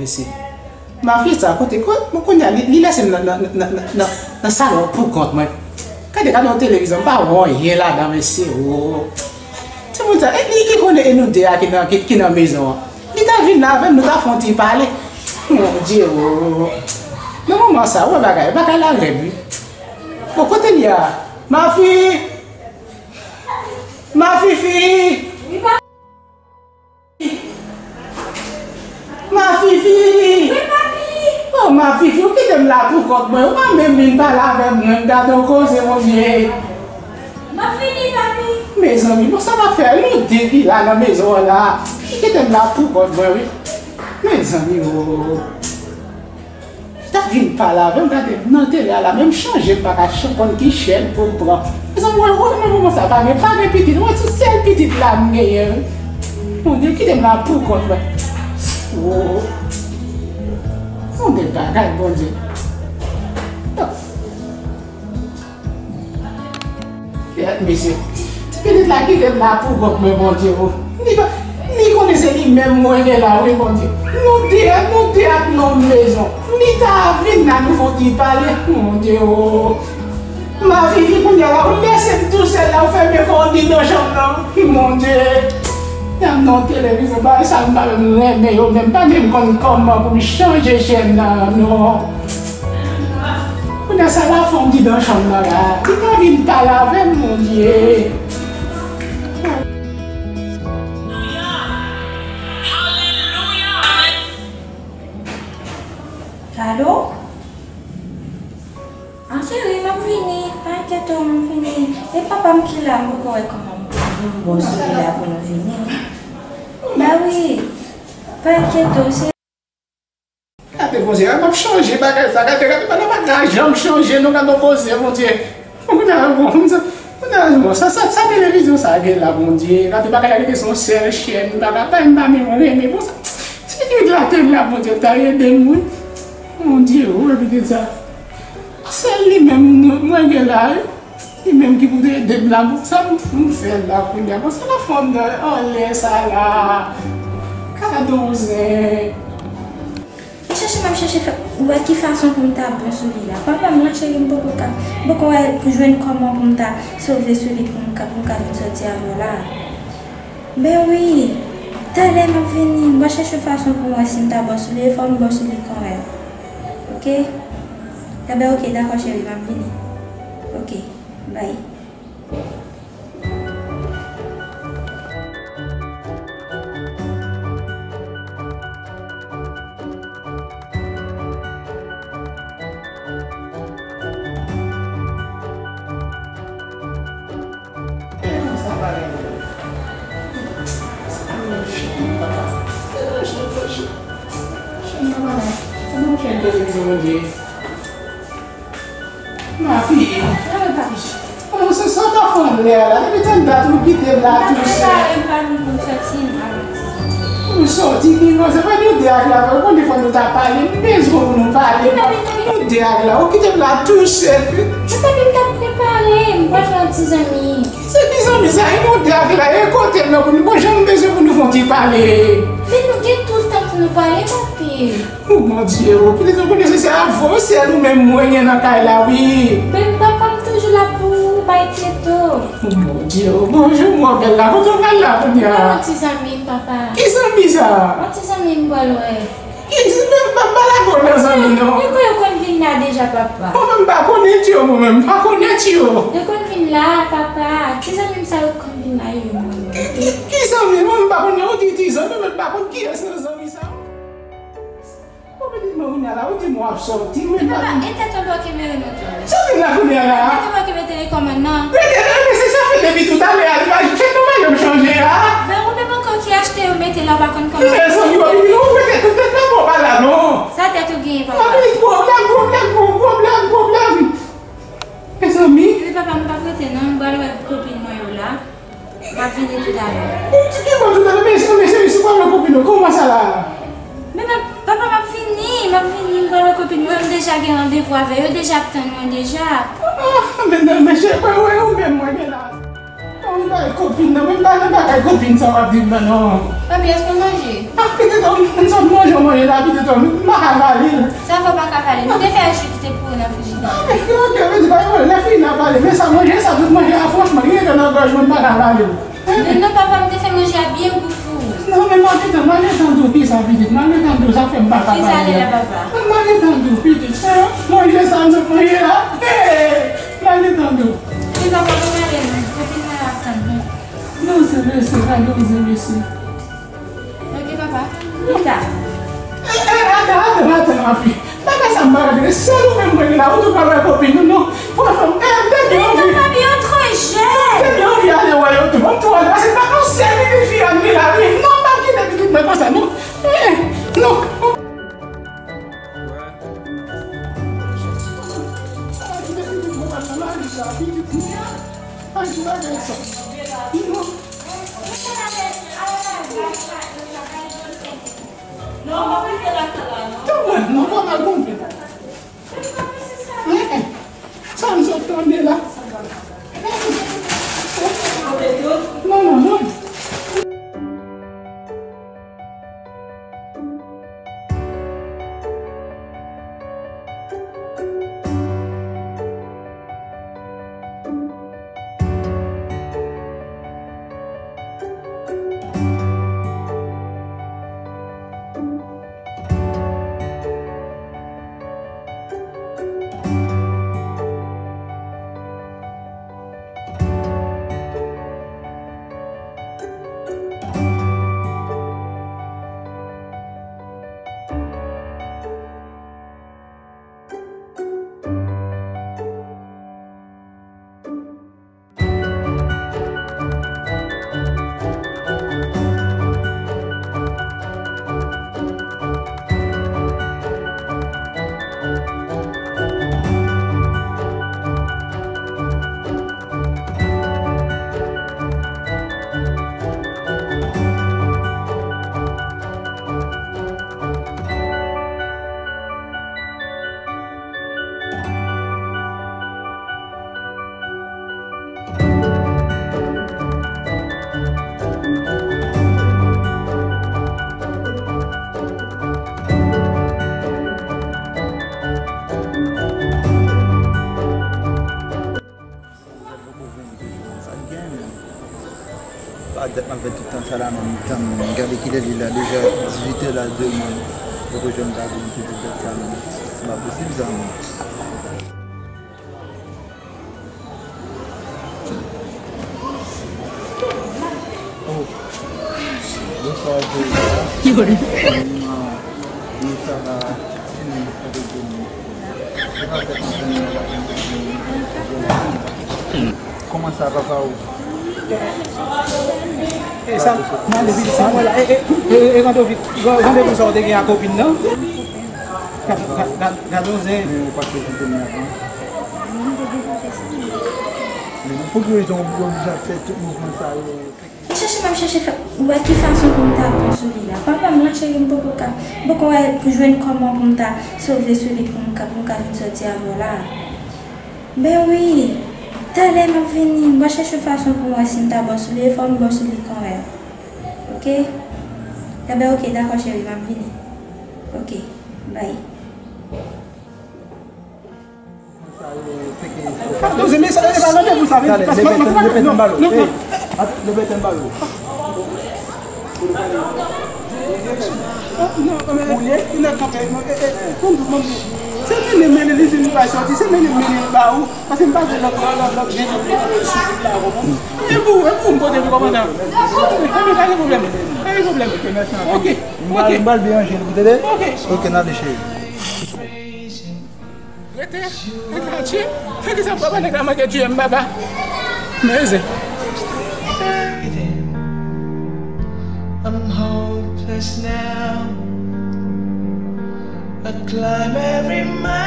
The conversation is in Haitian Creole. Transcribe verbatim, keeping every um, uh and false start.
Mesye, mafya sa kote, ko-, kounye a, li, li lese m nan, nan, nan, nan, nan, nan salon pou kont mwen. Gade, gade yon televizyon, m pa wè anyen ladan, mesye, o. Timoun sa, e li ki konnen e nou de a ki nan, ki, ki nan mezon an. Li ta vin la avè m, nou ta fè yon ti pale. Mon Dye, o. Nan moman sa, wè bagay, bagay la rèd, wi. Bon, kote li a? Mafi! Mafifi! Mafifi! Wi, papi! O, Mafifi, ou kite m la pou kont mwen. Ou pa menm vin pale avè mwen. Gade yon koze, Bondye. M ap vini, papi. Mezanmi, bon, sa m ap fè? Nou de ki la nan mezon an la. Ou kite m la pou kont mwen, wi. Mezanmi, o. Ta vin pale avè m, gade, nan tele a la, menm chanje, m pa ka ch-, konn ki chèn pou m pran. Mezanmi, wè, wè, nan moman sa, pa gen, pa gen pitit, wè, se sèl pitit la m genyen, wi. Bondye, kite m la pou kont mwen. O. Bondye, bagay, Bondye. Kèt, mesye. Ti pitit la kite m la pou kont mwen, Bondye, o. Li pa, li konnen se li menm mwen gen la, wi, Bondye. Nou de, nou de ak nou mezon. Li ta vin la, nou fè yon ti pale, Bondye, o. Mafifi, kounye a la, ou lese m tousèl la, ou fèmen kò w andidan chanm nan. Bondye. Y ap nan televizyon, bagay sa, m pa menm renmen yo, menm pa menm konn kòman pou m chanje chèn nan, non. Kounye a sa la fè m di nan chanm nan la. Li pa vin pale avè m, Bondye. Alo? Ah, cheri, m ap vini. Pa enkyete w, m ap vini. E papa m ki la, m poko wè kòman m, m bon sou li la pou nou vini. Ben wi. Pa enkyete w, se Gade, Bondye, m ap chanje bagay sa. Gade, gade, bagay la pa ka janm chanje, non, gade yon koze, Bondye. Kounye a, bon, kounye a, bon, sa, sa, sa televizyon sa gen la, Bondye. Gade, bagay la rete se yon sèl chèn, bagay pa, m pa menm renmen. Bon, sa, si pitit la te la, Bondye, ta ede m, wi. Bondye, o, pitit sa. Sèl li menm, mwen gen la, wi. Li menm ki pou te ede m la, bon, sa m, m fè la kounye a. Bon, sa la fè m nan anlè sa la. Gade yon zen. M chèche, m ap chèche fè, wè ki fason pou m ta bon sou li la. Papa m nan, cheri, m poko ka, m poko wè pou jwenn kòman pou m ta sove sou li pou m ka, pou m ka vin sòti avè w la. Ben wi, talè m ap vini, m va chèche fason pou m wè si m ta bon sou li, e fò m bon sou li kanmenm. Oke? Enben, oke, dakò, cheri, m ap vini. Oke, bay. Ma fille, oh, se sa w t ap fè anlè a la, depi tann dat ou kite m la tou sèl. M pa vin pou m sòti, m pa manti. Pou m sòti, ki manti, se pa nou de ak la, ou konn defwa nou ta pale, m bezwen pou nou pale. Nou de ak la, ou kite m la tou sèl. Se pa vin t ap prepare, m pral jwenn ti zanmi. Se ki zanmi sa, e nou de ak la, e kote l nan pou nou, bon, jan m bezwen pou nou fè yon ti pale. Men nou gen tout tan pou nou pale, ma fille. O Bondye, o, pitit, ou konnen se sèl avè w, sèl ou menm mwen gen nan kay la, wi. Men papa m toujou la pou ou, pa enkyete w. O Bondye, o, bonjou, mwen bèl la, kote w pral la kounye a? Mwen ti zanmi m, papa. Ki zanmi sa? Mwen ti zanmi m pral wè. Ki zanmi? M pa, m pa lage w nan zanmi, non. Mwen kwè yo konn vin la deja, papa. Mwen menm m pa konnen ti yo, mwen menm m pa konnen ti yo. Yo konn vin la, papa. Ti zanmi m sa yo konn vin la, yo mwen. Ki, ki, ki zanmi? Mwen menm m pa konnen, ou di ti zanmi, mwen m pa konn kiyès nan zanmi sa. Bon, pitit mwen, kounye a la, ou di m w ap sòti, men pa. Papa, e tèt anba w kenbe remote la. Sòti la kounye a la. E tèt anba w kenbe telekòmand nan. Rete, rete, se sa fè depi toutalè a, li pa, chèn nan pa janm chanje a. Men ou menm ankò ki achte yo mete la, ou pa konn kòman. Mezanmi, w ap di, ou rete, tèt la bon pa la, non. Sa tèt ou genyen, papa? Anpil pwoblèm, pwoblèm, pwoblèm, pwoblèm. Mezanmi. Epi papa, m p ap rete, non, m pral wè kopin mwen yo la. M ap vini toutalè. Ou di ki mwen toutalè, men, men, men, se, se pa yon kopin, non. Kòman sa la? Men, men, papa, m ap vini, m ap vini, m pral wè kopin mwen, m deja gen randevou avè yo, deja ap tann mwen deja. Ah, men, men, men, se, wè, wè, ou menm mwen gen la. Ou Bay kopin nan, men pa nan bagay kopin sa w ap di m nan, non. Papi, èske w manje? Ah, pitit, m sot manje, w manje la, pitit, m pa ka vale l. Sa fè w pa ka vale l? Nou te fè ji ki te pouri nan frijidè. Ah, men, ok, ok, men di pa gen pwoblèm, lè fini n a pale. Men sa manje, sa tout manje a, franchman, li rete nan gòj mwen, m pa ka vale l. Men non, papa, m te fè manje a byen gou pou ou. Non, men manje tan, manje tan dou, kisa, pitit, manje tan dou, sa fè m pa ka vale l. Kisa li la, papa? Manje tan dou, pitit, manje sa m sot manje la. Hey! Manje tan dou. Wi, papa, mwen ale, mwen. Kopin mwen ap tann mwen. Doze mesye, pa doze mesye. Ok, papa. Pita. Eh, eh, atann, atann, atann, ma fi. Bagay sa m pa regle. Sèl ou menm mwen la, ou tou pral wè kopin ou, non. Franchman, eh, depi anvi. Papi, yo twò jèn. Depi anvi ale wè yo tou. Ban m tou ale, paske pa yon sèl pitit fi a m gen la, wi. Non, pa kite pitit mwen konsa, non. Eh, non. Sa m sot tande la. Non, non, non. Sa k gen, men? Pa dat m ap fè tout tan sa la, men m tann, gade kilè li la, deja dizuit è la demen, poko janm ka vin pou tout dat sa, men se pa posib sa, men. Oh. Bonswa, Jolita. Yo, sa va. Kòman sa, papa ou? E sa, mande vit, sa mwen la. E, e, e, e, randevou, randevou sa w te gen ak kopin nan? Gad, gad, gad, gad, zen. Men ou pa t prezante m avan. Men pou ki rezon ou oblije ap fè tout mouvman sa yo? M chèche, m ap chèche fè, wè ki fason pou m ta bon sou li la. Papa m la, cheri, m poko ka, m poko wè pou jwenn kòman pou m ta sove sou li pou m ka, pou m ka vin sòti avè w la. Ben wi, talè m ap vini, m va chèche fason pou m wè si m ta bon sou li, e fò m bon sou li kanmenm. Ok? Enben, ok, dakò, cheri, m ap vini. Ok, bye. Doze, men sa, e pa randevou sa, men. Talè, repete, repete m ba l. Repete m ba l. Non, non, men, ou ye? Ou nèk kanpe, non, e, e, konn, konn, se mennen, mennen, li di nou pa sòti, se mennen, mennen ba ou, paske m pa vle lòt, lòt, lòt, lòt, gen lòt, lòt, sou la, konprann? E pou, e pou m pote pou kòmandan. Konprann, pa gen pwoblèm, pa gen pwoblèm. Ok, mèsi anpil. Ok, m pral, ok. M pral deranje l, ou tande? Ok. Ok, n ale, cheri. Rete, rete atye. Fè ki sa papa nèg la manke tiye m, papa. Meze. I'm hopeless now. I climb every mountain.